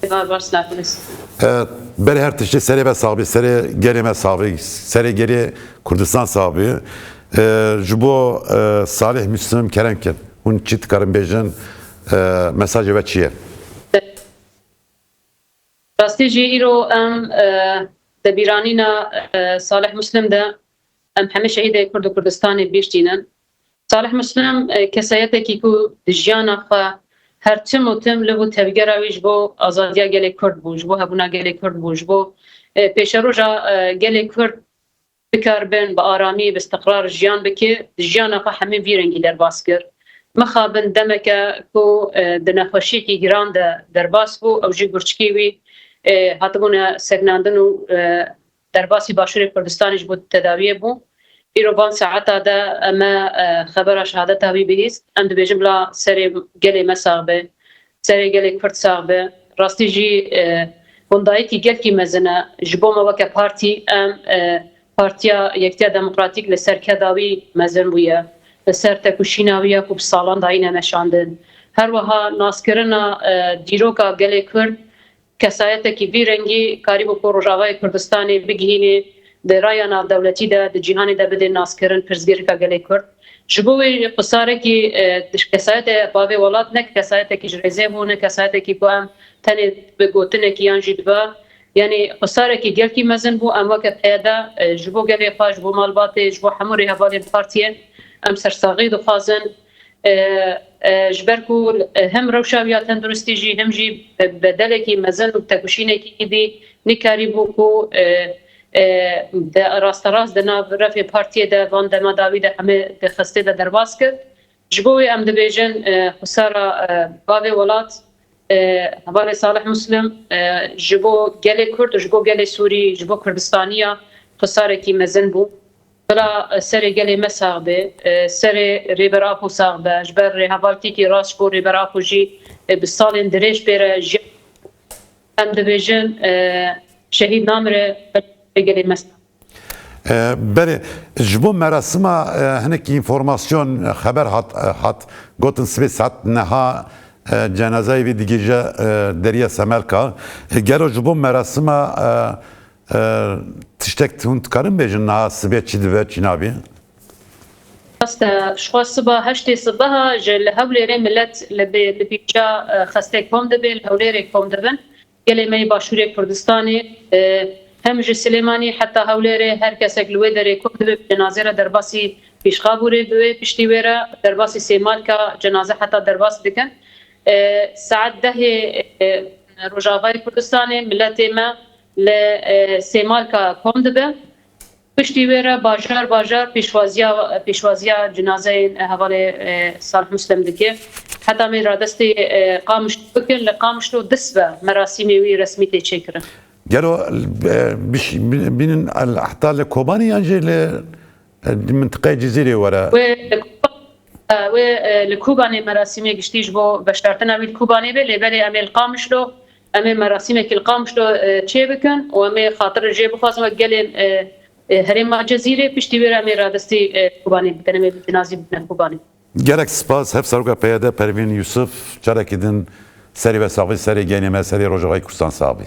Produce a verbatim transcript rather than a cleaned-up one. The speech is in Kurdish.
Baş sağ olun. E, berê her tiştê serê me sax bî, serê gelê me sax bî, serê gelê Kurdistan sax bî. E, ji bo, e, Salih Müslim kerem kin. Hûn çi dikarin bêjin? E, mesajê we çi ye? Rastî jî îro em, e, di bîranîna, e, Salih Müslim de em hemî şehîdê Kurd û Kurdistanê bîr tînin. Salih Müslim, e, kesayetekî ku di jiyana xwe her tim û tim liv û tevgera wî ji bo azadiya gelê Kurd bû, ji bo hebûna gelê Kurd bû, ji bo, e, pêşeroja, e, gelê Kurd bikaribin bi aramî, bi istiqrar jiyan bike, di jiyana xwe hemî vî rengî derbas kir. Mixabin demeke ku, e, di nexweşiyekî giran de derbas bû, ew jî gurçikî wî, e, hatibûne sekinandin û, e, derbasî Başûrê Kurdistanê ji bo tedawiyê bû. Îro van saeta de em e, e, xebera şehadeta wî bihîst. Em dibêjin bila serê gelê me sax be, serê gelê Kurd sax be. Rastî jî, e, windayekî gelkî mezin e. Ji bo me weke partî, em, e, Partiya Yekitiya Demokratîk li ser keda wî mezin bûye. Li ser tekoşîna wî ya ku bi salan dayîne meşandin. Her wiha naskirina, e, dîroka gelê Kurd kesayetekî vî rengî karîbû ku Rojavayê Kurdistanê bigihînê di raya navdewletî de, di cîhanê de bidê naskirin pirsgirêka gelê Kurd. Ji bo wê xwesarekî, e, di kesayetê bavê welat ne kesayetekî ji rêzê bû, ne kesayetekî ku em tenê bi gotinekî yan jî dibe. Yanî xwesarekî gelkî mezin bû. Em weke peyede, e, ji bo gelê xwe, ji bo malbatê, ji bo hemû rêhevalên partiyê em sersaxî dixwazin. E, e, ji ber ku, e, hem rewşa wî ya tenduristî jî, hem jî, e, bedelekî mezin û tekoşînekî dî nikarîbû ku, e, e, de rasterast di nav refê partiyê de van dema dawî de hemê di xistê de derbas kir. Ji bo wê em dibêjin, e, xwesara, e, bavê welat, e, hevalê Salih Muslim, e, ji bo gelê Kurd û ji bo gelê Sûrî, ji bo Kurdistaniya xwesarekî mezin bû. Bila, e, serê gelê me sax be, e, serê Rêber Apo sax be. Ji ber rêhevaltîkî rast ji bo Rêber Apo jî, e, bi salên dirêj pê re jiyan. Em dibêjin, e, şehîd namire, gelê me sax. E, belê, ji bo merasima, e, hinek înformasyon, e, xeber hat, e, hat gotin sibê saet neha, e, cenazeyê vî digihîje, e, Derya Semelka. E, gelo ji bo merasima, e, e, tiştek hûn dikarin bêjin niha sibê çi dibe, çi nabî? Rast e, ji xwe siba heştê sibeha ji li Hewlêrê milet li bê, li bîja, e, xestê kom dibe, li Hewlêrê kom dibin. Gelê me yê Başûrê Kurdistanê, e, hem ji Silêmanî heta Hewlêrê her kesek li wê derê kom dibe, bi cenazê re derbasî Pîşxabûrê bibe, piştî wê re derbasî Sêmalka cenaze heta derbas dikin. E, saet dehê, e, Rojavayê Kurdistanê miletê me li, e, Sêmalka kom dibe. Piştî wê re bajar bajar pêşwaziya, pêşwaziya cinazeyên hevalê, e, Salih Muslim dike. Heta em ê radestê, e, Qamişlo bikin, li Qamişlo di sibe merasîmê wî resmî tê çêkirin. Gelo, e, biş-, bi-, bînin el-, heta li Kobanê yan jî li, e, mintiqeyê Cizîrê were? Wê li Koba-, e, wê, e, li Kobanê merasîmê giştî ji bo veşartina wî li Kobanê be, lê belê em ê li Qamişlo, em ê merasîmekî li Qamişlo, e, çê bikin û em ê xatir jê bixwazin wek gelên, e, e, herêma Cezîrê, piştî wê re em ê radestî, e, Kobanê bikin, em ê bi cinazî bidine Kobanê. Gelek spas, Hevseroka P Y D Pervîn Yusuf, carekî din serê we sax bî, serê genê me, serê Rojavayê Kurdistan sax bî.